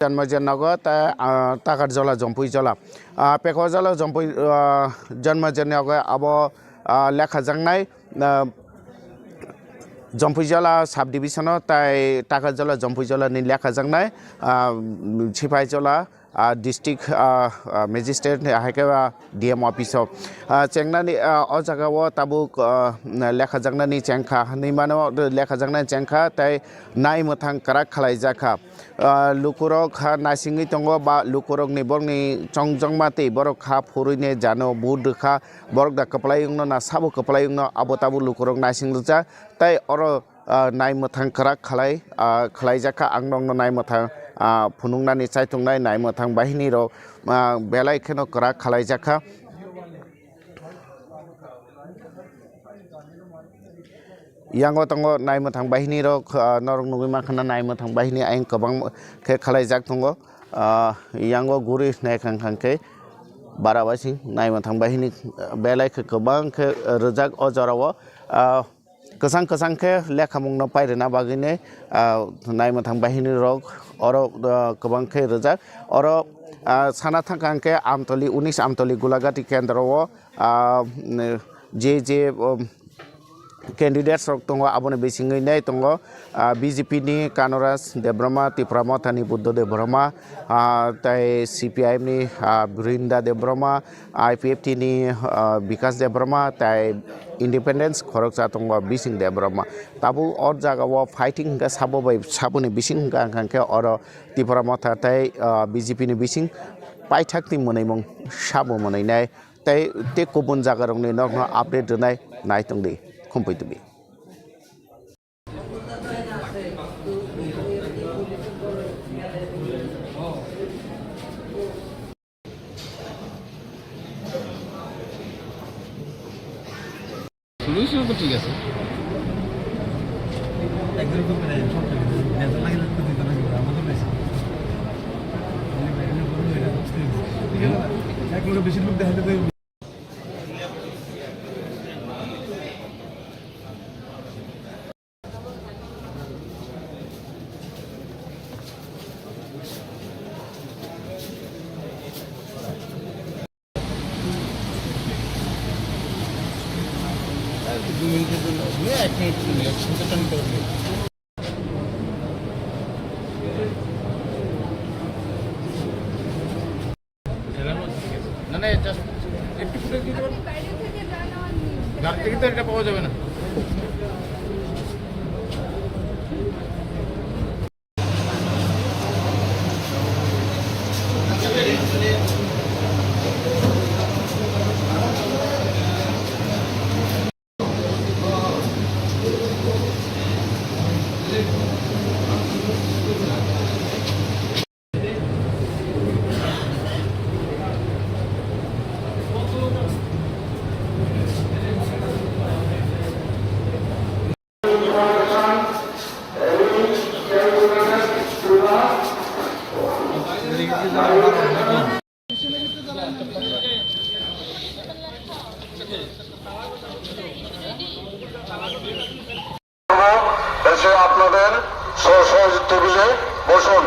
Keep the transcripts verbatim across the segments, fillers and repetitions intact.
Janmajen nogo tei, ah, Takarjola Jompuijola. Ah, Pekojola Jompui, ah, Janmajen nogo abo, ah, lekhajaknai, ah, Jompuijola sub division o tei Takarjola Jompuijola ni lekhajaknai, ah, Sipaijola, ah, district, ah, ah, magistrate ni hai khe, ah, D M office o. Ah, chengnani, ah, o jaga o tabuk, ah, lekhajaknani chengkha hinwi mano, lekhajaknani chengkha tei nai mwthang kwrak khalaijakha. Ah, lukurok kha naisingwi tongo, ba lukurokni borokni chongjongma tei borok kha phurwini jano vote rwkha, borok da kwplai wngno na sabo kwplai wngno, abo tabuk lukurok naising rwjak. Tei oro, ah, nai mwthang kwrak khalai, ah, khalaijakha, ang nokno nai mwthang, ah, phunuknani chaitungnai nai mwthang bahinirok, ah, belai kheno kwrak khalaijakha. Yango tongo nai mwthang bahini rok, ah, norok nugwi mankha na nai mwthang bahini ayang kwbang khe khalai jak tongo. Ah, yango guri nai khang khang khe bara basing nai mwthang bahini, ah, belai khe kwbang khe rwjak o jora o. Ah, kwchang kwchang khe lekhamung no pai rwna bagwi nai, ah, nai mwthang bahini rok oro, ah, kwbang khe rwjak. Oro, ah, sana thang khang khe Amtoli, unis Amtoli Gulagati kendro o, ah, je je, um, candidates rok tongo, aboni bisingwi nai tongo, ah, B J P ni Kanoraj Debbarma, Tipra Motha ni Buddha Debbarma, ah, tei C P I M ni, ah, Brinda Debbarma, I P F T ni, ah, Bikas Debbarma, tei Independence khoroksa tongo Bising Debbarma. Tabuk o jaga o fighting hwnkhe sabo bai saboni bising hwnkha hwnkha khe oro Tipra Motha tei, ah, B J P ni bising paithak ni mwnwimung sabo mwnwinai. Tei, tei kubun jagarokni nokno update rwnai nai tongdi, khumpui tubui. Solution তো ঠিক আছে। একজনের তো প্রায় সব থেকে নেতা লাগে তো দিতে লাগে, আমাদের বেশি। এক লোকের বেশিরভাগ দেখা যায়। দু মিনিটের জন্য, এক মিনিট, এক মিনিট, না, না, just একটু ফুটেজ দিতে পারবেন? গাড়ি থেকে তো এটা পাওয়া যাবে না। এসে আপনাদের স্ব-, স্ব-, টেবিলে বসুন।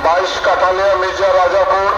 বাইশ কাঠালিয়া মির্জা রাজাপুর।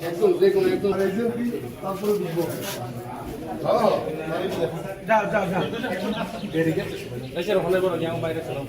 একদম, যে কোনো একদম। তারপরে ঢুকবো। যাও, যাও, যাও। এই যে ওখানে বড় গ্যাং বাইরে চলো।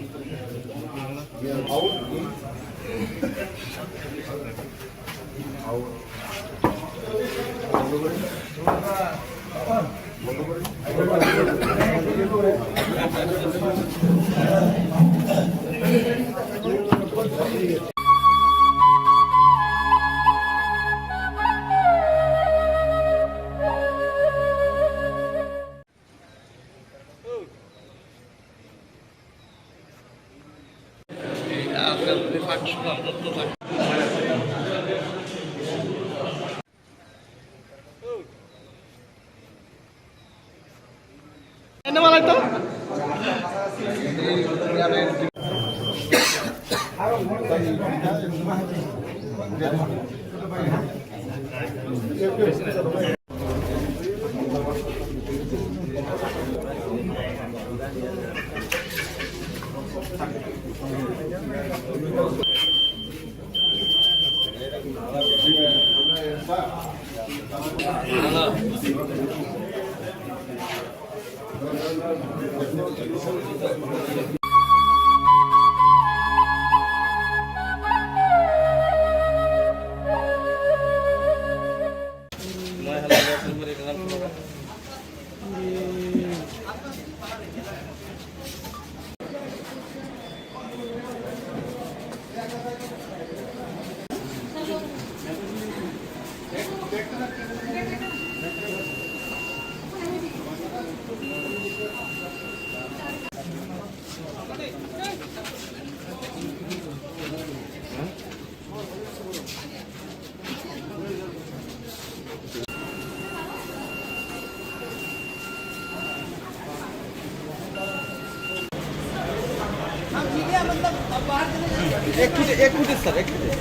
एक फुट, एक फुट है सर, एक फुट है।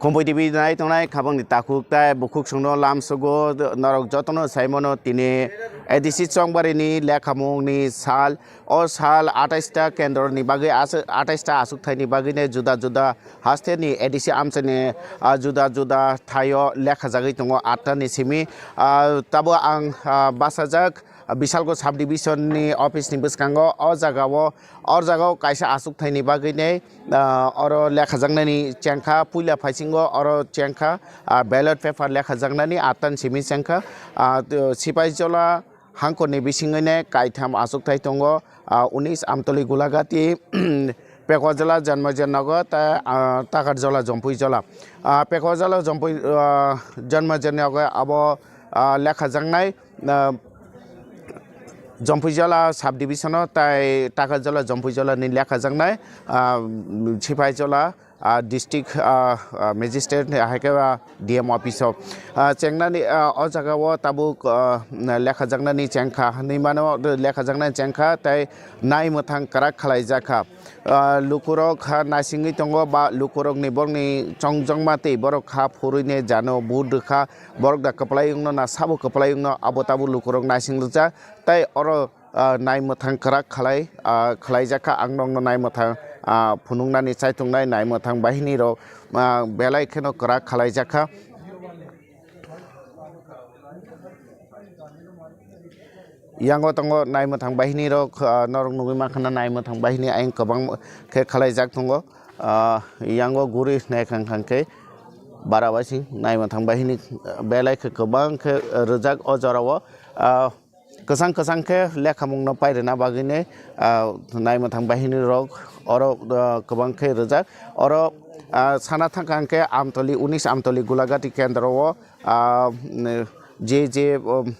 Khumpui T V nai tongnai khabangni takhuk tai bukhuk songno lamsogo norok jotono saimano tini A D C Chongbarini lekhamungni sal. O sal atais ta kendroni bagwi as-, atais ta aswkthaini bagwino juda juda hasteni A D C amchaini, ah, juda juda thaio lekhajagwi tongo atta ni simi. Ah, tabo ang, ah, bachajak, ah, Bisalgo sub division ni office ni bwskango o jagao, o jagao kaisa aswkthaini bagwino, ah, oro lekhajaknani chengkha, puila phaisingo oro chengkha, ah, ballot paper lekhajaknani atta ni simi chengkha, ah, Sipaijola hangkorni bisingwino kaitham achukthai tongo, ah, unis Amtoli Gulagati, Pekwajala Janmajan Nagar tei, ah, Takarjala Jompuijala. Ah, Pekwajala Jompui, ah, Janmajan Nagar abo, ah, lekhajaknai, ah, Jompuijala sub division o tei Takarjala Jompuijala ni lekhajaknai, ah, Sipaijola ah, district, ah, ah, magistrate hai khe, ah, D M office o, ah, chengnani, ah, o jaga o tabuk, ah, lekhajaknani chengkha hinwi mano, lekhajaknani chengkha tei nai mwthang kwrak khlaijakha. Ah, lukurok ha naisingwi tongo ba lukurokni borokni chongjongma tei borok ha phurwini jano vote rwkha, borok da kwplai wngno na sabo kwplai wngno abo tabuk lukurok naising rwjak tei oro ah, nai mwthang kwrak khlai, ah, khlaijakha ang nokno nai mwthang, ah, phunuknani chaitungnai naimwthang bahinirok, ah, belai kheno kwrak khalaijakha. Yango tongo naimwthang bahinirok, ah, norok nugwi mankha na naimwthang bahini ayang kwbang khe khalaijak tongo. Ah, yango guri naikha khe barabasing naimwthang bahini belai khe kwbang khe rwjak o jorao. Ah, kwchang kwchang khe lekhamungno pairwna bagwini, ah, naimwthang bahinirok oro, ah, kwbang khe rwjak. Oro, ah, sana thangkha hwnkhe Amtoli, unis Amtoli Gulagati kendro o, ah, je je, um,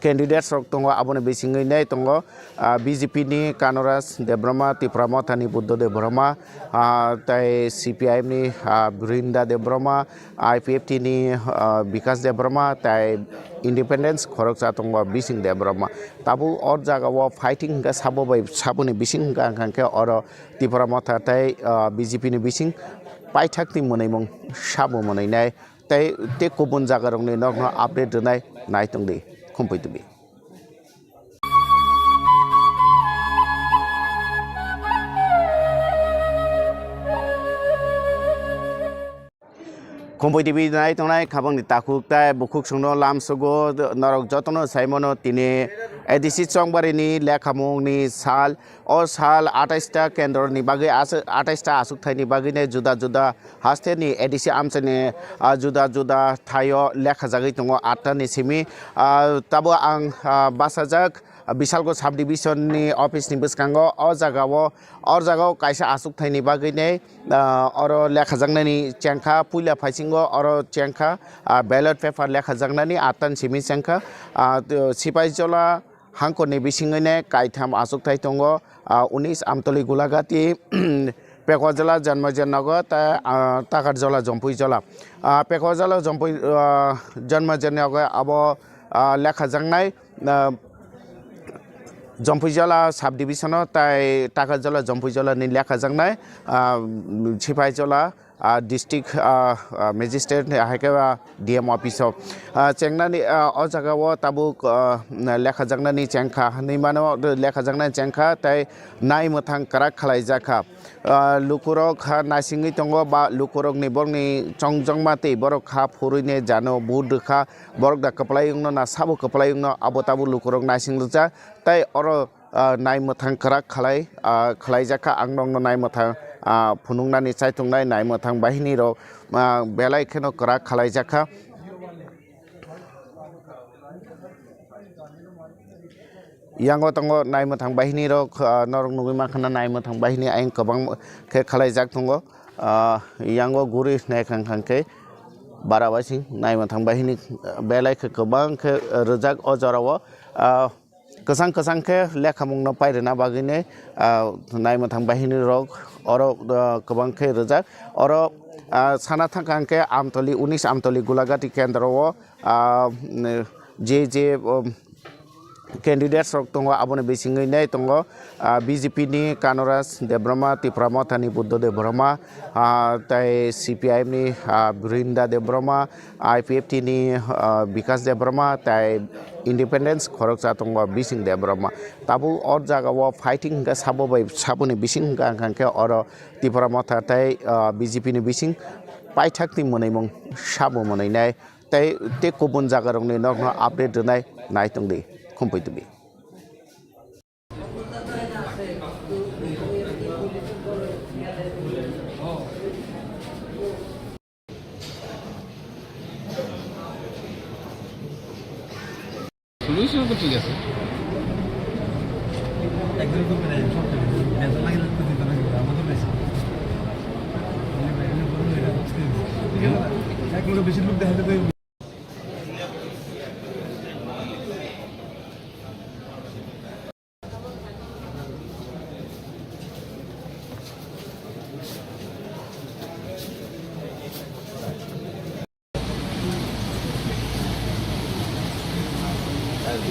candidates rok tongo, aboni bisingwi nai tongo, ah, B J P ni Kanoraj Debbarma, Tipra Motha ni Buddha Debbarma, ah, tei C P I M ni, ah, Brinda Debbarma, I P F T ni, ah, Bikas Debbarma, tei independence khoroksa tongo Bising Debbarma. Tabuk o jagao fighting hwnkha sabo bai saboni bising hwnkha, hwnkha khe oro Tipra Motha tei, ah, B J P ni bising paithakni mwnwimung sabo mwnwinai. Tei, tei kubun jagarokni nokno update rwnai naitung di, khumpui tubi. Khumpui T V nai tongnai khabangni takhuk tei bukhuk songno lamsogo norok jotono saimano tini A D C Chongbarini lekhamungni sal. O sal atais ta kendroni bagwi as-, atais ta aswkthaini bagwino juda juda hasteni A D C amchaini, ah, juda juda thaio lekhajagwi tongo atta ni simi. Ah, tabo ang, ah, bachajak, ah, Bisalgo sub division ni office ni bwskango. O jagao, o jagao kaisa aswkthaini bagwino, ah, oro lekhajaknani chengkha, puila phaisingo oro chengkha, ah, ballot paper lekhajaknani atta ni simi chengkha. Ah, to, Sipaijola, Hangkorni bisingwino kaitham achukthai tongo, ah, unis Amtoli Gulagati, Pekwajala Janmajan Nagar tei, ah, Takarjala Jompuijala. Ah, Pekwajala Jompui, ah, Janmajan Nagar abo, ah, lekhajaknai, ah, Jompuijala sub division o tei Takarjala Jompuijala ni lekhajaknai, ah, Sipaijola, ah, district, ah, ah, magistrate ni hai khe, ah, D M office o, ah, chengnani, ah, o jaga o tabuk, ah, lekhajaknani chengkha hinwi mano, lekhajaknani chengkha tei nai mwthang kwrak khalaijakha. Ah, lukurok kha naisingwi tongo ba lukurokni borokni chongjongma tei borok kha phurwini jano vote rwkha, borok da kwplai wngno na sabo kwplai wngno abo tabuk lukurok naising rwjak tei oro ah, nai mwthang kwrak khalai, ah, khlaijakha. Ang nokno nai mwthang, ah, phunuknani chaitungnai nai mwthang bahinirok, ah, belai kheno kwrak khlaijakha. Yango tongo nai mwthang bahinirok, ah, norok nugwi mankha na nai mwthang bahini ayang kwbang khe khlaijak tongo. Ah, yango guri naikha khe barabasing nai mwthang bahini belai khe kwbang khe rwjak o jorao. Ah, Kwchang kwchang khe lekhamungno pairwna bagwino, ah, nai mwthang bahinirok oro, ah, kwbang khe rwjak. Oro, ah, sana thangkha hwnkhe Amtoli, unis Amtoli Gulagati kendro o, ah, je je, um, candidates rok tongo, aboni bisingwi nai tongo, ah, B J P ni Kanoraj Debbarma, Tipra Mothani Buddha Debbarma, ah, tei C P I M ni, ah, Brinda Debbarma, I P F T ni, ah, Bikas Debbarma tei independence khoroksa tongo Bising Debbarma. Tabuk o jagao fighting hwnkha sabo bai saboni bising hwnkha, hwnkha khe oro Tipra Motha tei, ah, B J P ni bising paithakni mwnwimung sabo mwnwinai tei, tei kubun jagarokni nokno update rwnai nai tongdi, khumpui tubi. Solution তো ঠিক আছে। একজনের তো মানে সব ঠিক আছে। বেতন লাগে না, তো দিতে লাগে, আমাদের বেশি। এক লোকের বেশি লোক দেখাতে তো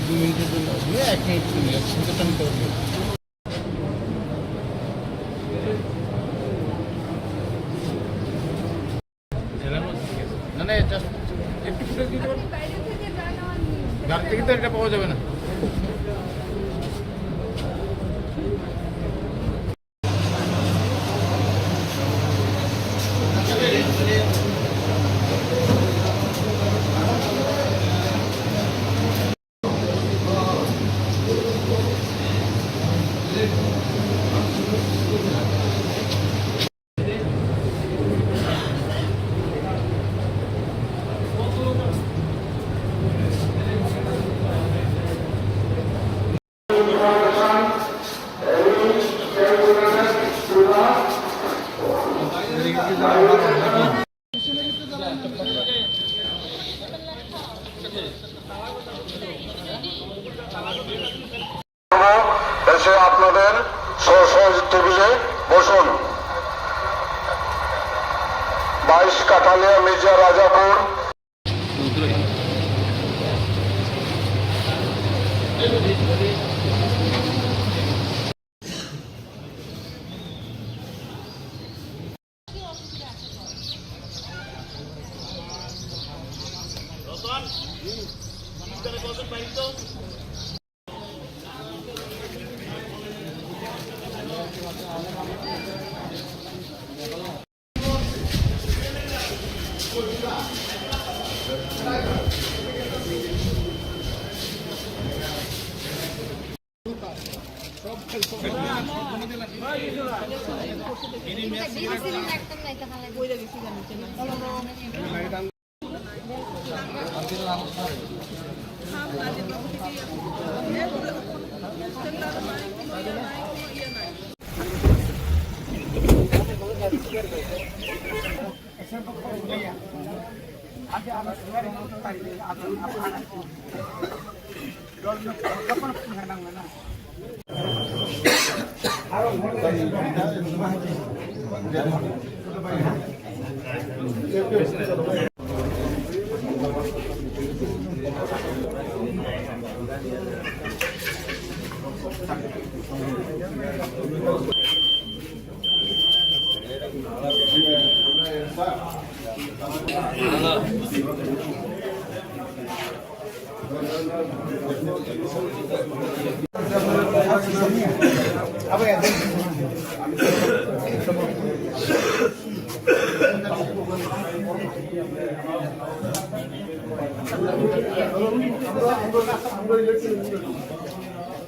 দু মিনিটের জন্য, দু এক মিনিট, দু মিনিট, সেটা তো আমি করবো। মানে, just একটু ফুটেজ দিতে পারবেন? গাড়ি থেকে তো এটা পাওয়া যাবে না। এসে আপনাদের স্ব স্ব টেবিলে বসুন। বাইশ কাঠালিয়া মির্জা রাজাপুর।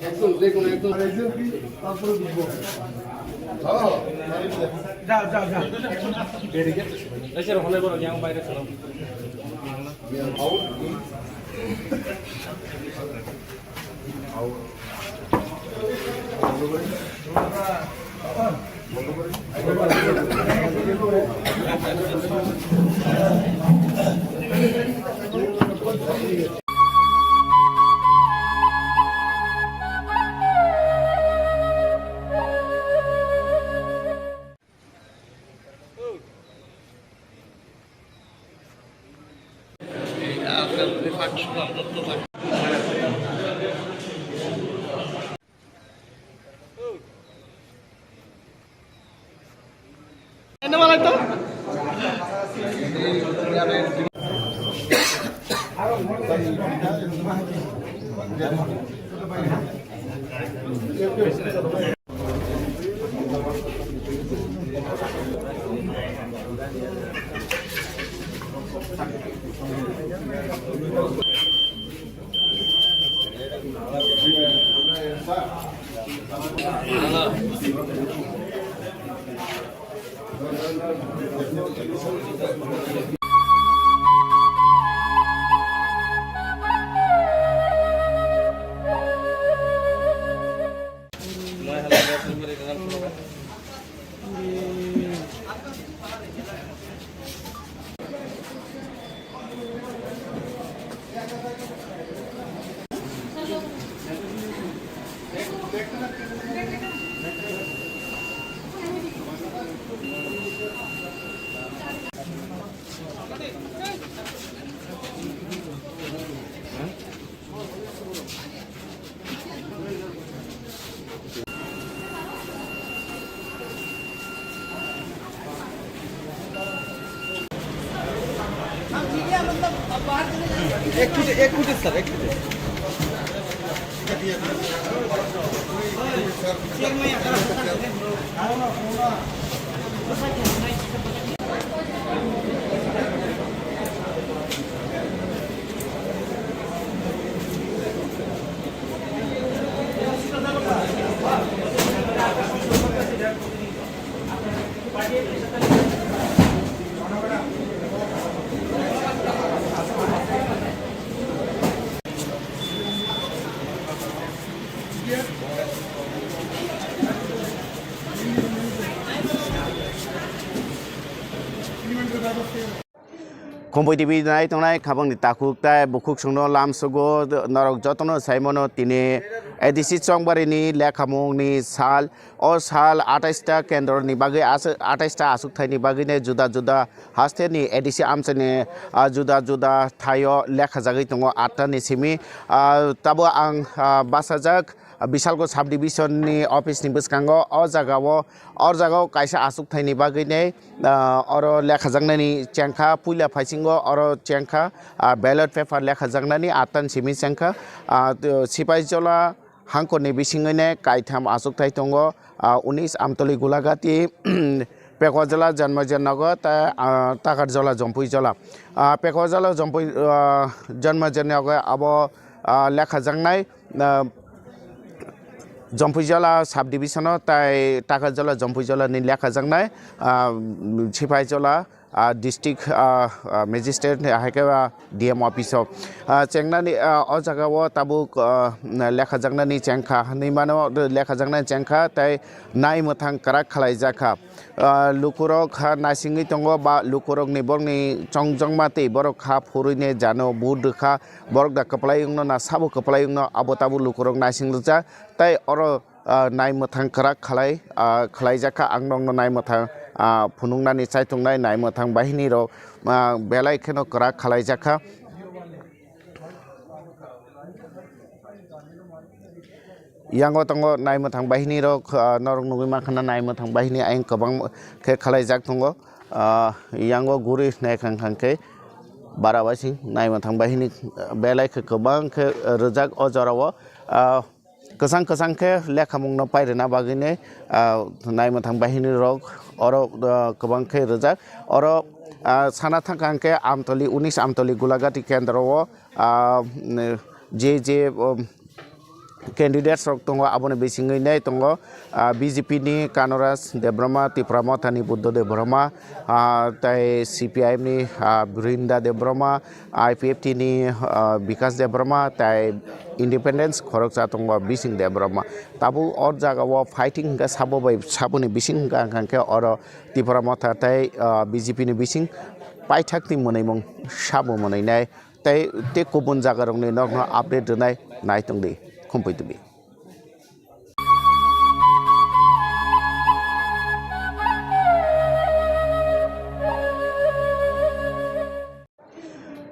একদম যে কোনো একদম। তারপরে বুঝবো। যাও, যাও, যাও। এসে ওখানে বলো, আমি বাইরে ছিলাম। एक फुट, एक फुट है सर, एक foot. Khumpui T V nai tongnai khabangni takhuk tai bukhuk songno lamsugo norok jotono saimano tini A D C Chongbarini lekhamungni sal. O sal atais ta kendroni bagwi as-, atais ta aswkthaini bagwino juda juda hasteni A D C amchaini, ah, juda juda thaio lekhajagwi tongo atta ni simi. Ah, tabo ang, ah, bachajak, ah, Bisalgo sub division ni office ni bwskango o jagao, o jagao kaisa aswkthaini bagwino, ah, oro lekhajaknani chengkha, puila phaisingo oro chengkha, ah, ballot paper lekhajaknani atta ni simi chengkha, ah, Sipaijola, hangkorni bisingwino kaitham achukthai tongo, ah, unis Amtoli Gulagati, Pekwajala Janmajan Nagar tei, ah, Takarjala Jompuijala. Ah, Pekwajala Jompui, ah, Janmajan Nagar abo, ah, lekhajaknai, ah, Jompuijala sub division o tei Takarjala Jompuijala ni lekhajaknai, ah, Sipaijola, ah, district, ah, ah, magistrate ni, hai khe, ah, D M office o, ah, chengnani, ah, o jaga o tabuk, ah, lekhajaknani chengkha hinwi mano, lekhajaknani chengkha tei nai mwthang kwrak khalaijakha. Ah, lukurok kha naisingwi tongo ba lukurokni borokni chongjongma tei borok kha phurwini jano vote rwkha, borok da kwplai wngno na sabo kwplai wngno abo tabuk lukurok naising rwjak tei oro ah, nai mwthang kwrak khalai, ah, khlaijakha. Ang nokno nai mwthang, ah, phunuknani chaitungnai nai mwthang bahini rok, ah, belai kheno kwrak khalaijakha. Yango tongo nai mwthang bahini rok, ah, norok nugwi mankha na nai mwthang bahini ayang kwbang khe khlaijak tongo. Ah, yango guri naikha khe bara baising nai mwthang bahini, ah, belai khe kwbang khe, ah, rwjak o jorao. Ah, kwchang kwchang khe lekhamungno pairwna bagwino, ah, nai mwthang bahini rok oro, ah, kwbang khe rwjak. Oro, ah, sana thangkha hwnkhe Amtoli, unis Amtoli Gulagati kendro o, ah, je je, um, candidates rok tongo, aboni bisingwi nai tongo, ah, B J P ni Kanoraj Debbarma, Tipra Mothani Buddha Debbarma, ah, tei C P I M ni, ah, Brinda Debbarma, I P F T ni, ah, Bikas Debbarma tei independence khoroksa tongo Bising Debbarma. Tabuk o jagao fighting hwnkhe sabo bai saboni bising hwnkha, hwnkha khe oro Tipra Motha tei, ah, B J P ni bising paithakni mwnwimung sabo mwnwinai tei, tei kubun jagarokni nokno update rwnai nai tongdi, Khumpui T V.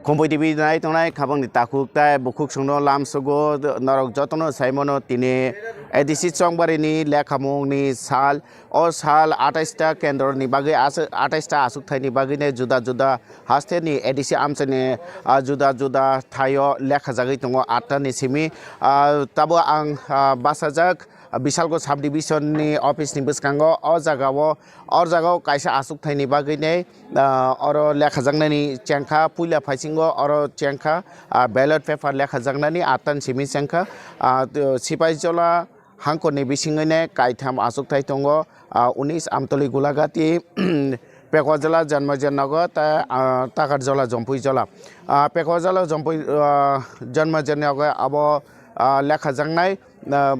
Khumpui T V nai tongnai khabangni takhuk tai bukhuk songno lamsugo norok jotono saimano tini A D C Chongbarini lekhamungni sal. O sal atais ta kendroni bagwi as-, atais ta aswkthaini bagwino juda juda hasteni A D C amchaini, ah, juda juda thaio lekhajagwi tongo atta ni simi. Ah, tabo ang, ah, bachajak, ah, Bisalgo sub division ni office ni bwskango o jagao, o jagao kaisa aswkthaini bagwino, ah, oro lekhajaknani chengkha, puila phaisingo oro chengkha, ah, ballot paper lekhajaknani atta ni simi chengkha, ah, Sipaijola, hangkorni bisingwino kaitham achukthai tongo, ah, unis Amtoli Gulagati, Pekwajala Janmajan Nagar tei, ah, Takarjala Jompuijala. Ah, Pekwajala Jompui, ah, Janmajan Nagar abo, ah, lekhajaknai, ah,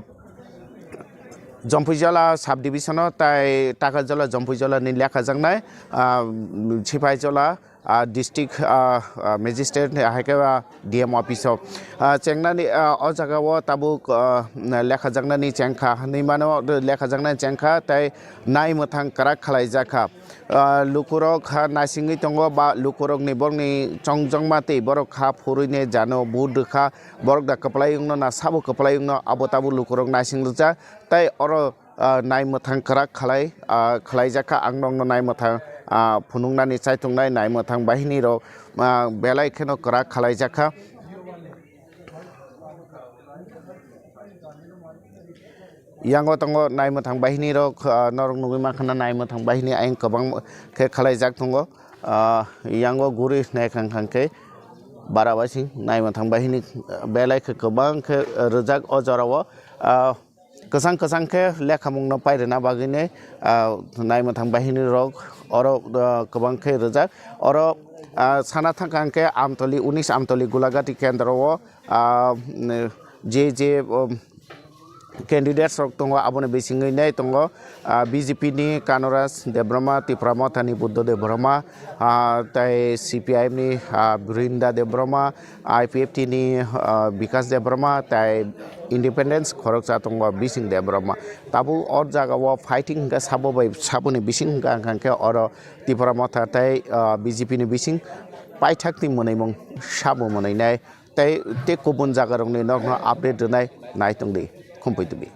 Jompuijala sub division o tei Takarjala Jompuijala ni lekhajaknai, ah, Sipaijola, ah, district, ah, ah, magistrate ni hai khe, ah, D M office o, ah, chengnani, ah, o jagao tabuk, ah, lekhajaknani chengkha hinwi mano, lekhajaknani chengkha tei nai mwthang kwrak khalaijakha. Ah, lukurok kha naisingwi tongo ba lukurokni borokni chongjongma tei borok kha phurwini jano vote rwkha, borok da kwplai wngno na sabo kwplai wngno abo tabuk lukurok naising rwjak tei oro ah, nai mwthang kwrak khalai, ah, khlaijakha. Ang nokno nai mwthang, ah, phunuknani chaitungnai nai mwthang bahini rok, ah, belai kheno kwrak khlaijakha. Yango tongo nai mwthang bahini rok, ah, norok nugwi mankha na nai mwthang bahini ayang kwbang khe khlaijak tongo. Ah, yango guri naikha khe bara baising nai mwthang bahini, ah, belai khe kwbang khe rwjak o jorao. Ah, Kwchang kwchang khe lekhamungno pairwna bagwino, ah, nai mwthang bahini rok oro, ah, kwbang khe rwjak. Oro, ah, sana thangkha hwnkhe Amtoli, unis Amtoli Gulagati kendro o, ah, je je, um, Candidates rok tongo, aboni bisingwi nai tongo, ah, B J P ni Kanaraj Debbarma, Tipra Motha ni Buddha Debbarma, ah, tei C P I M ni, ah, Brinda Debbarma, I P F T ni, ah, Bikas Debbarma, tei independence khoroksa tongo Bising Debbarma. Tabuk o jaga o fighting hwnkha sabo bai saboni bising hwnkha, hwnkha khe oro Tipra Motha tei, ah, B J P ni bising paithak ni mwnwimung sabo mwnwinai. Tei, tei kubun jagarokni nokno update rwnai nai tongdi, khumpui tubui.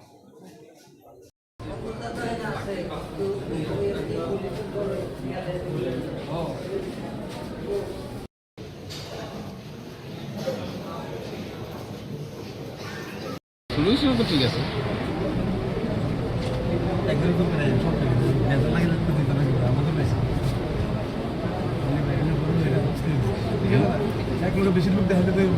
Solution তো ঠিক আছে। একদম তো মানে সব ঠিক আছে। মেজার লাগে তো দিতে লাগে, আমাদের বেশি। মানে বাইরে পুরো এটা ঠিক আছে। এক লোক বেশিরভাগ দেখা যায়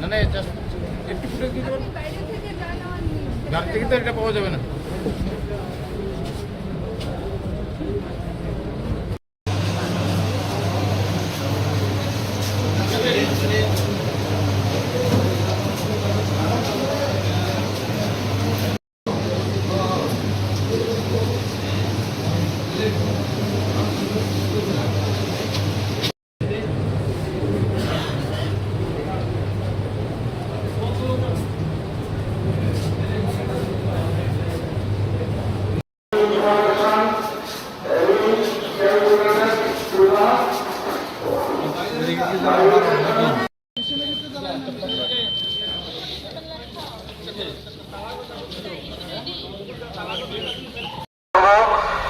না, না, just একটু ফুটেজ দিতে পারবেন? বাইরে থেকে জানান। রাত থেকে তো এটা পাওয়া যাবে না।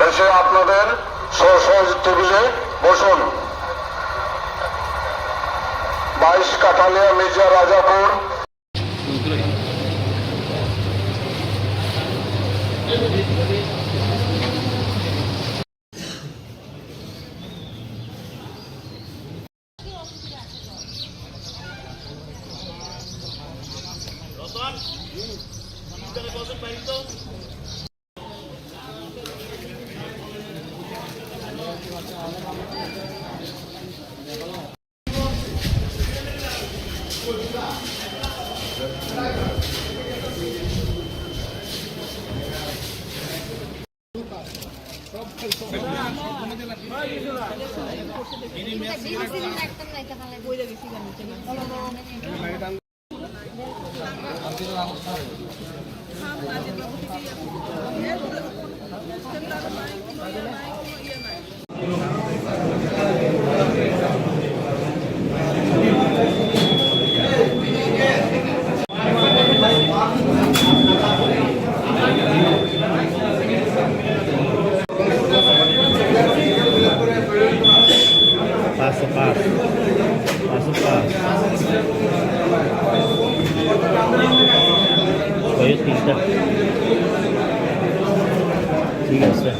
এসে আপনাদের স্ব স্ব টেবিলে বসুন। বাইশ কাঠালিয়া মির্জা Rajapur. Paso, paso. Paso, paso. Oye, tinta. ঠিক আছে।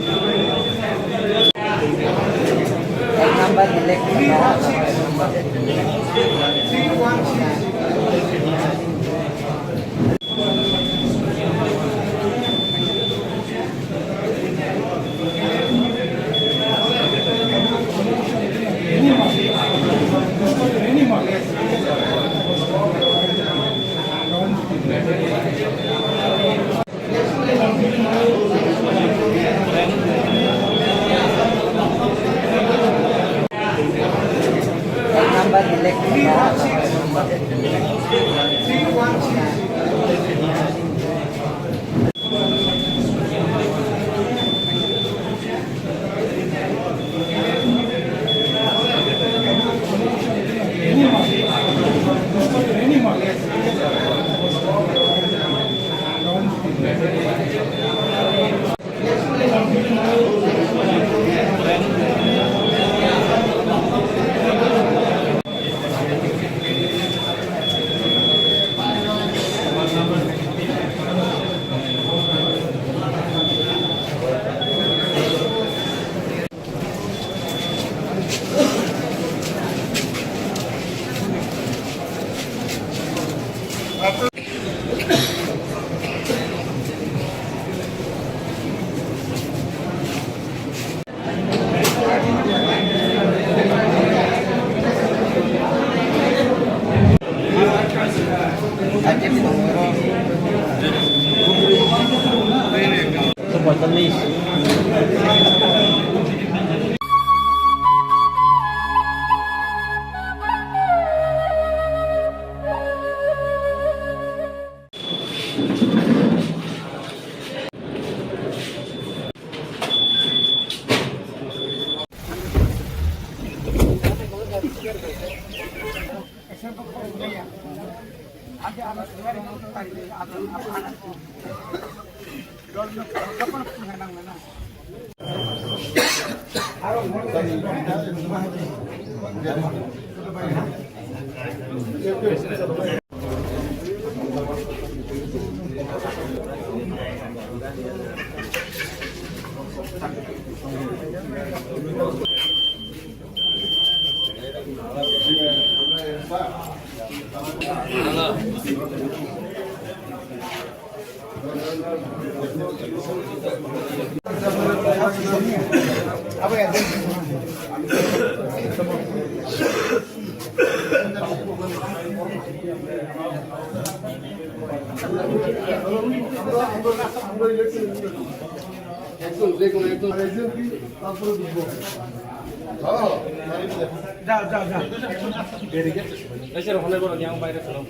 একদম, যে কোনো একদম। যা, যা, যা। এই স্যার, ওখানে বলো, আমি বাইরে শোনো।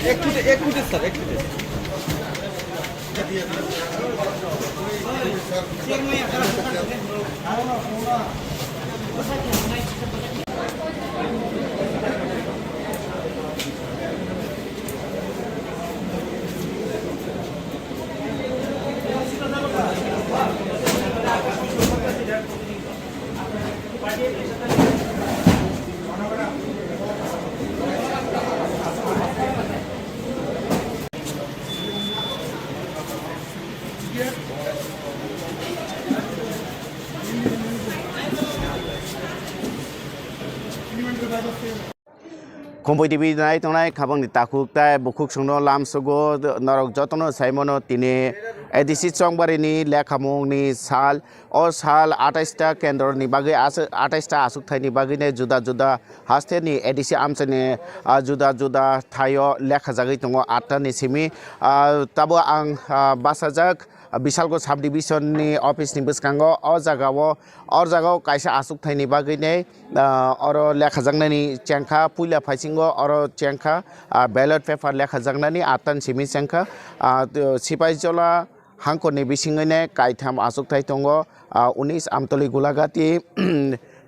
एक फुट, एक फुट है सर, एक फुट है। Khumui T V nai tongnai khabangni takhuk tai bukhuk songno lamsogo norok jotono saimano tini A D C Chongbarini lekhamungni sal. O sal atais ta kendroni bagwi as-, atais ta aswkthaini bagwino juda juda hasteni A D C amchaini, ah, juda juda thaio lekhajagwi tongo atta ni simi. Ah, tabo ang, ah, bachajak, ah, Bisalgo sub division ni office ni bwskango o jagao, o jagao kaisa aswkthaini bagwino, ah, oro lekhajaknani chengkha, puila phaisingo oro chengkha, ah, ballot paper lekhajaknani atta ni simi chengkha, ah, Sipaijala, Hangkorni bisingwino kaitham achukthai tongo, ah, unis Amtoli Gulagati,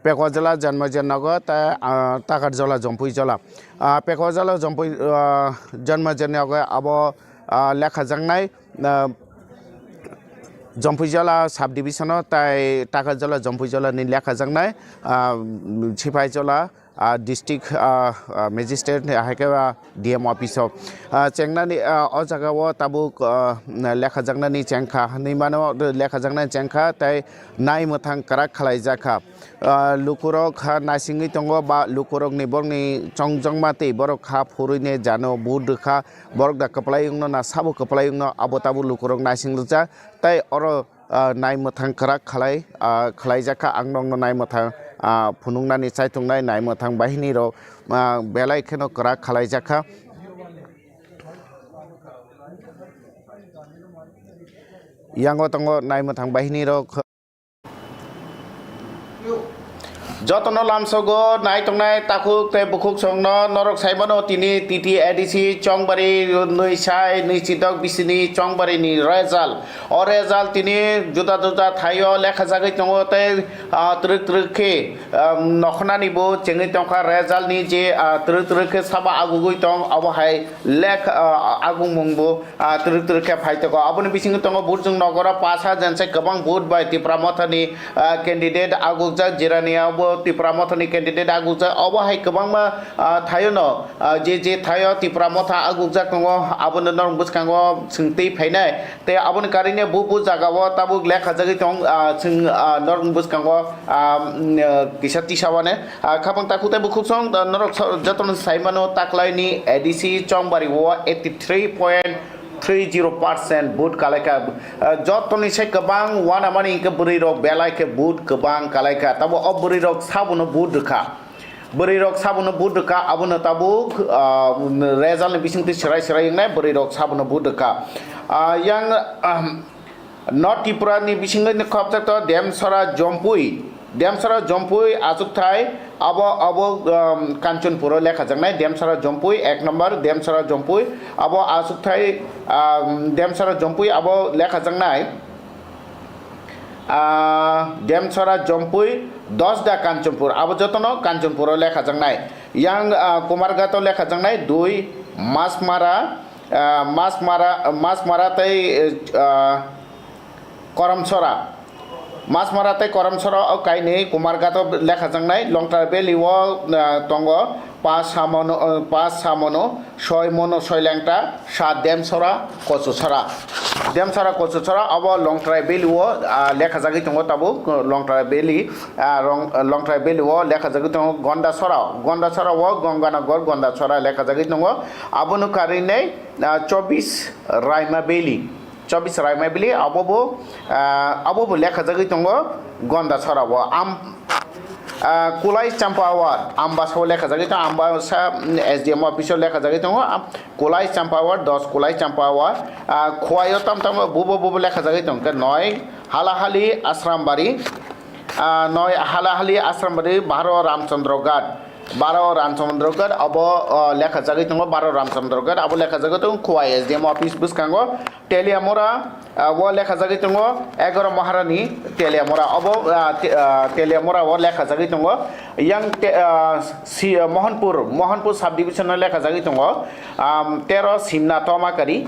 Pekwajala Janmajan Nagar, ta-, ah, Takarjala Jompuijala. Ah, Pekwajala Jompui, ah, Janmajan Nagar abo, ah, lekhajaknai, ah, Jompuijala sub division o tai Takarjala Jompuijala ni lekhajaknai, ah, Sipaijala ah, district, ah, ah, magistrate ni, hai khe, ah, D M office o, ah, chengnani, ah, o jaga o tabuk, ah, lekhajaknani chengkha hinwi mano, lekhajaknani chengkha tei nai mwthang kwrak khalaijakha. Ah, lukurok ha naisingwi tongo ba lukurokni borokni chongjongma tei borok ha phurwini jano vote rwkha, borok da kwplai wngno na sabo kwplai wngno abo tabuk lukurok naising rwjak tei oro ah, nai mwthang kwrak khalai, ah, khlaijakha. Ang nokno nai mwthang, ah, phunuknani chaitungnai nai mwthang bahini rok, ah, belai kheno kwrak khalaijakha. Yango tongo nai mwthang bahini rok. Jotono lamsogo nai tongnai takhuk tei bukhuk songno norok saimano tini T T A D C Chongbari nwi sai nwi chidok bisini Chongbari ni result. O result tini juda juda thaio lekhajagwi tongo tei, ah, twrwk twrwk khe, ah, nokhnani bo chengwi tongkha result ni je, ah, twrwk twrwk khe sabo agugwi tong obo hai lek, ah, agumung bo ah, twrwk twrwk khe phai tongo. Aboni bisingo tongo Burjwng nogoro pash hajar se kwbang vote bai Tipra Mothani, ah, candidate agukjak, Jiraniao bo Tipra Mothani candidate agukjak. Obo hai kwbangma, ah, thaio no, ah, je je thaio Tipra Motha agukjak tongo, abono norok bwskango swng twi phainai. Tei aboni karine bu bu jagao tabuk lekhajagwi tong, ah, swng, ah, norok bwskango, ah, mm, ah, kisa tisawane. Ah, khapang takhuk tei bukhuk song, ah, norok so-, jotono sai mano taklaini A D C Chongbari o eighty three point three zero percent vote kalaikha. Ah, jotoni se kwbang uanamani hinkhe bwrwi rok belai khe vote kwbang kalaikha. Tamo o bwrwi rok sabono vote rwkha. Bwrwi rok sabono vote rwkha, abono tabuk, ah, result ni bisingtwi swrai swrai wngnai bwrwi rok sabono vote rwkha. Ah, yang, ah, North Tripura ni bisingo ni khopjak to Demsora Jompui. Demsora Jompui achukthai abo, abo, um, Kanchanpuro lekhajaknai Demsora Jompui ek number Demsora Jompui abo achukthai, um, Demsora Jompui abo lekhajaknai, ah, Demsora Jompui dos da Kanchanpur abo jotono Kanchanpuro lekhajaknai. Yang, ah, Kumarghato lekhajaknai dui Masmara, ah, Masmara, Masmara tei, ah, Koramsora. Masmara tei Koramsora o kainwi Kumarghato lekhajaknai. Longtra Valley o, ah, tongo pas samono, ah, pas samono, soi mono, soi lengta, sat Demsora, Kochusora. Demsora, Kochusora abo Longtrai Valley o, ah, lekhajagwi tongo tabuk, Longtrai Valley, ah, Rong-, Longtrai Valley o lekhajagwi tongo Gondasora. Gondasora o Gonganagar Gondasora lekhajagwi tongo. Abono karinai, ah, chobbish Raima Valley. Chobbish Raima Valley, abo bo, ah, abo bo lekhajagwi tongo Gondasora o. Am-, ah, Kulai Champawar, Ambasa o lekhajagwi tongo, Ambasa, mm, S D M office o lekhajagwi tongo. Am-, Kulai Champawar, dos Kulai Champawar, ah, Khowai o tam tam bubo bubo lekhajagwi tongkha, noi Halahali Asrambari, ah, noi Halahali Asrambari, baro Ramchandra Ghat. Baro Ramchandra Ghat abo, o, lekhajagwi tongo, baro Ramchandra Ghat abo lekhajagwi tongo, Khowai S D M office bwskango, Teliamura, ah, o lekhajagwi tongo, egaro Maharani Teliamura abo, ah, Te-, ah, Teliamura o lekhajagwi tongo, yang Te-, ah, si, ah, Mohanpur, Mohanpur subdivision o lekhajagwi tongo, am, tero Simna Tomakari,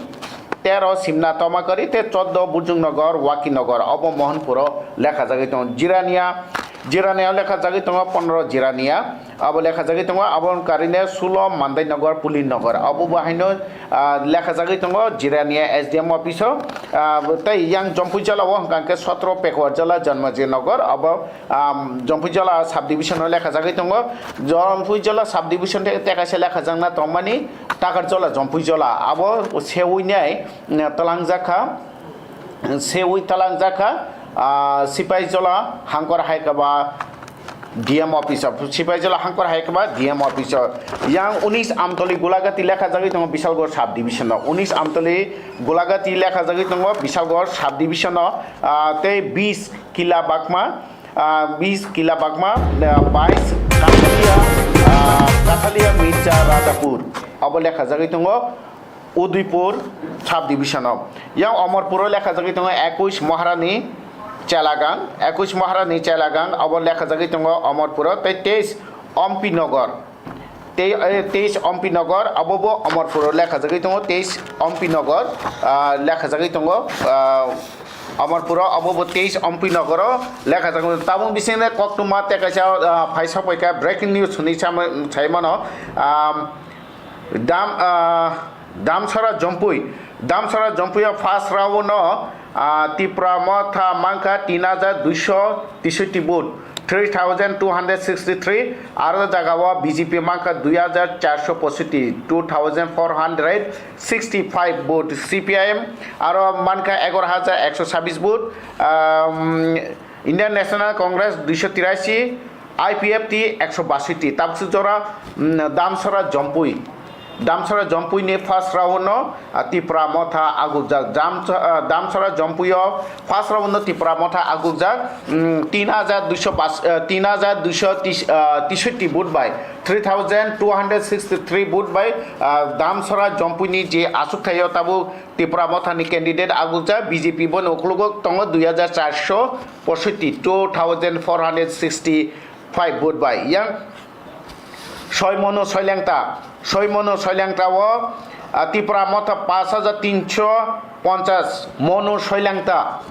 tero Simna Tomakari, te choddo Burjwng Nogor, Waki Nogor, obo Mohanpuro lekhajagwi tongo. Jirania, Jirania lekhajagwi tongo pondro Jirania, abo lekhajagwi tongo, abo karine sulo Mandai Nogor, Pulin Nogor, abo bo haino, ah, lekhajagwi tongo Jirania S D M office o, ah, tei yang Jompui jala o hwnkha khe sotro Pekuar jala Janmaji Nogor, abo, ah, Jompui jala subdivision o lekhajagwi tongo. Jompui jala subdivision te, te kaisa lekhajakna tongmani Takarjola Jompui jala, abo sewi nai, mm, talangjak kha, sewi talangjak kha, ah, Sipaijala Hangkor hai khe ba D M office o, Sipaijala Hangkor hai khe ba D M office o. Yang unis Amtoli Gulagati lekhajagwi tongo Bisalgor subdivision o. Unis Amtoli Gulagati lekhajagwi tongo Bisalgor subdivision o, ah, tei bis Kila Bakma, ah, bis Kila Bakma, ah, bais Kathalia, ah, Kathalia Mircha Radhapur. Abo lekhajagwi tongo Udaipur subdivision o. Yang Amarpur o lekhajagwi tongo ekush Maharani Chelagang, ekush Maharani Chelagang abo lekhajagwi tongo Amarpur o, tei teis Ompi Nogor. Tei, eh, teis Ompi Nogor, abo bo Amarpur o lekhajagwi tongo, teis Ompi Nogor, ah, lekhajagwi tongo, ah, Amarpuro obo bo teis Ompi Nogoro lekha jak. Tabuk bisingni koktwma tei kaisa, ah, phai sokphaikha breaking news hwnwi sama-, sai mano. Ah, Dam, ah, Damsara Jompui, Damsara Jompuio first round no, ah, Tipra Motha mankha tin hajar duiso teisoti vote, three thousand two hundred sixty-three, aro jagao B J P mankha dui hajar charso poisoti, two thousand four hundred sixty-five vote, C P I M aro mankha egaroh hajar ekso sabis vote, um, Indian National Congress duiso tirashi, I P F T ekso basoti, tabuk jora, um, Damsara Jompui. Damsara Jompuini first round no, ah, Tipra Motha agukjak. Dam-, ah, Damsara Jompuio first round no Tipra Motha agukjak, mm, tin hajar duiso bas-, ah, tin hajar duiso tis-, ah, tisoti vote bai, three thousand two hundred sixty-three vote bai, ah, Damsara Jompuini je aswkthaio tabuk Tipra Mothani candidate agukjak, B J P boni ukologo tongo dui hajar charso poisoti, two thousand four hundred sixty-five vote bai. Yang Soimonu Soilengta, Soimonu Soilengta o, ah, Tipra Motha pash hajar tinso ponchas, Monu Soilengta,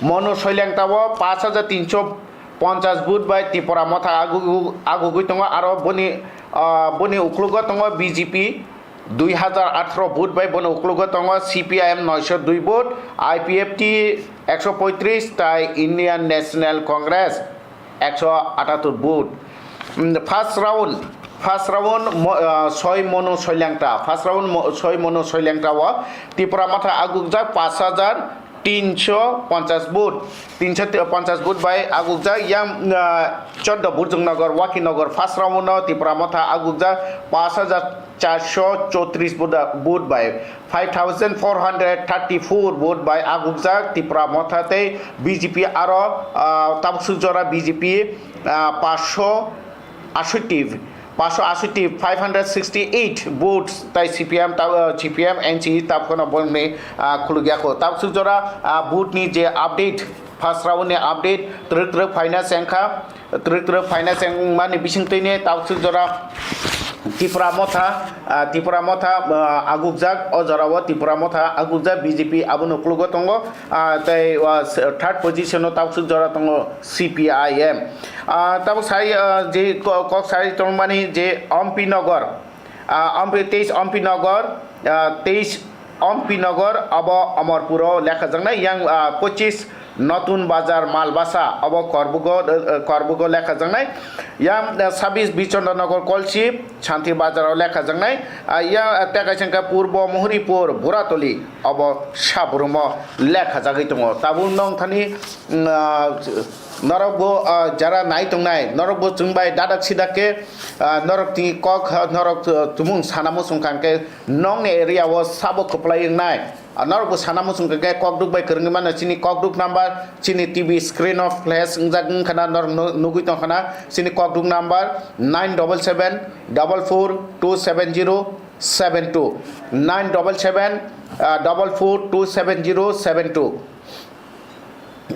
Monu Soilengta o pash hajar tinso ponchas vote bai Tipra Motha agu-, agugwi tongo, aro boni, ah, boni ukologo tongo B J P dui hajar atharo vote bai, boni ukologo tongo C P I M noisho dui vote, I P F T ekso poitris tai Indian National Congress ekso atatur vote. Mm, first round, first round mo-, ah, Soimonu Soilengta, first round mo-, Soimonu Soilengta o Tipra Motha agukjak pash hajar tinso ponchas vote, tinso ponchas vote bai agukjak. Yang, ah, Choddo Burjungnagar, Wakinagar first round no Tipra Motha agukjak pash hajar charso chotris vote, vote bai, five thousand four hundred thirty-four vote bai agukjak Tipra Motha tei B J P aro, ah, tabuk jora B J P, ah, pash ashi, pash ashi, five hundred sixty-eight votes tai C P M ta-, ah, C P M N C tabuk no bongni, ah, khulugya kho. Tabuk jora, ah, vote ni je update, first round ni update twrwk twrwk phaina chengkha, twrwk twrwk phaina chengmani bisingtwi ni tabuk jora Tipra Motha, ah, Tipra Motha, ah, agukjak, o jora o Tipra Motha agukjak B J P abono ukologo tongo, ah, tei, ah, third position o tabuk jora tongo C P I M. Ah, tabuk sai, ah, je ko-, kok sai tongmani je Ompi Nogor, ah, Ompi, teis Ompi Nogor, ah, teis Ompi Nogor abo Amarpuro lekhajaknai, yang, ah, pochis Notun Bazar Malbasa abo Korbugo, eh, Korbugo lekhajaknai, yang, eh, sabis Bichondra Nogor Kolsip Shanti Bazar o lekhajaknai, ah, yang, ah, tei kaisa hwnkhe Purbo Muhuripur Buratoli abo Saburumo lekhajagwi tongo. Tabuk nongthani, mm, ah, norok bo, ah, jara nai tongnai, norok bo chwng bai dadak sidak khe, ah, norok tini kok, ah, norok, ah, tumung sana muchung kha hwnkhe nokni area o sabo kwplai wngnai. Ah, norok bo sana muchung kha hwnkhe kokduk bai kwrwngwi mano chini kokduk number, chini T V screen o flash wngjak wngkha na, norok nu-, nugwi tongkha na, chini kokduk number nine double seven double four two seven zero seven two, nine double seven, ah, double four two seven zero seven two.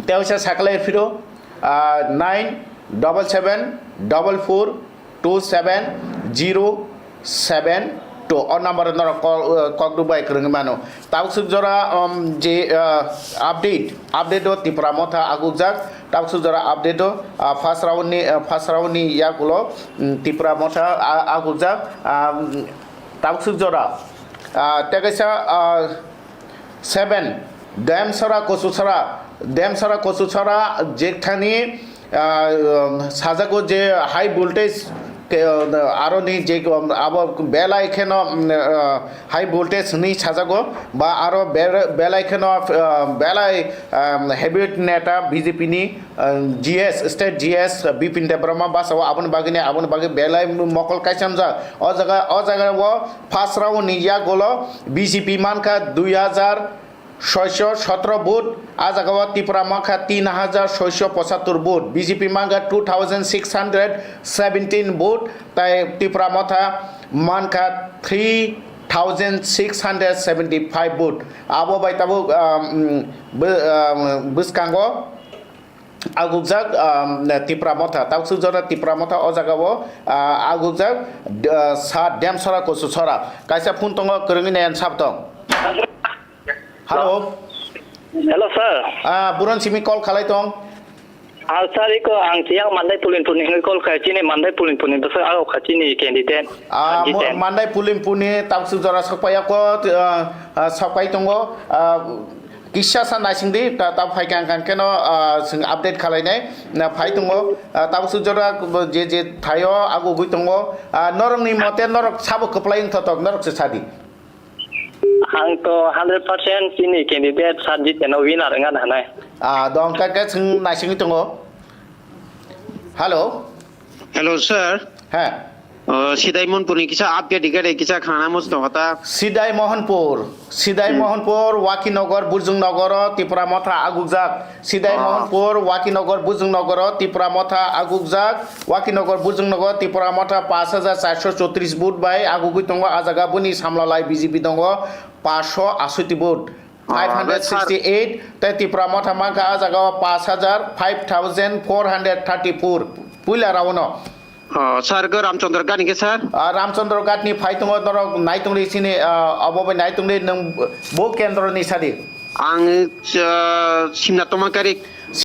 Tei waisa sakhlai phiro, ah, nine double seven double four two seven zero seven two. O number o norok call, ah, kokduk bai kwrwngwi mano. Tabuk swk jora, um, je, ah, update, update o Tipra Motha agukjak. Tabuk swk jora update o, ah, first round ni, ah, first round ni yagulo, um, Tipra Motha, ah, agukjak. Ah, um, tabuk swk jora, ah, tei kaisa, ah, Seven, Demsara Kosusara, Demsara Kosusara jekthani, ah, um, sajago je high voltage ke, uh, aroni je, um, abo belai kheno, um, uh, high voltage hwnwi sajago, ba aro be-, belai kheno, uh, belai, um, heavy neta B J P ni, uh, G S, state G S, uh, Bipin Debbarma basa o aboni bagwi ni, aboni bagwi belai mokol kaisamjak. O jaga, o jaga o first round ni yagulo B J P mankha dui hajar soiso sotro vote, a jaga o Tipra mankha tin hajar soiso pochattor vote, B J P mankha two thousand six hundred seventeen vote, tai Tipra Motha mankha three thousand six hundred seventy five vote. Abo bai tabuk, um, bw-, um, bwskango agukjak, um, Tipra Motha, tabuk swk jora Tipra Motha o jaga o, uh, agukjak, uh, sa Demsara Kosusara. Kaisa phone tongo, kwrwngwi nai ang sab tong. Hello. Hello, sir. Ah, buron simi call khalai tong. Ah, sir, iko ang siang Mandai Pulinpur ni hwnwi call khai, chini Mandai Pulinpur ni bwswk aro kha chini candidate. Ah, Sanjit mo-, Sen. Mandai Pulinpur ni tabuk jora sokpai ako, ah, ah, sokpai tongo. Ah, kisa sa naising di, ta, ta phai kang kang keno, ah, sing update khalai nai. Na phai tongo, ah, tabuk jora je je thaio agugui tongo. Ah, norok ni mote norok sabo kwplai wng thotok, norok se sadi. Ang to hundred percent chini candidate Sanjit Sen no winner wngna hanai. Ah, dong ka ka sing naising tongo. Hello. Hello, sir. He. Uh, Sidai Monpur ni kisa update gede kisa khana mus no kata. Sidai Mohanpur, Sidai Hmm. Mohanpur, Wakinogar, Burjungnogoro, Tipra Motha agukjak. Sidai Ah. Mohanpur, Wakinogar, Burjungnogoro, Tipra Motha agukjak. Wakinogar, Burjungnogor, Tipra Motha pash hajar charso chotris vote bai agugui tongo. A jaga boni samlalai B J P tongo pash asoiti vote. Ah, five hundred sixty eight, tei Tipra Motha mankha a jaga o pash hajar, five thousand four hundred thirty four. Puila round o. Oh, sir, go Ramchandra Ghat ni khe, sir? Ah, Ramchandra Ghat ni phai tongo norok naitung ri sini, ah, obo bai naitung ri nwng bo kendro ni sadi. Ang, ah, Simna Tomankari.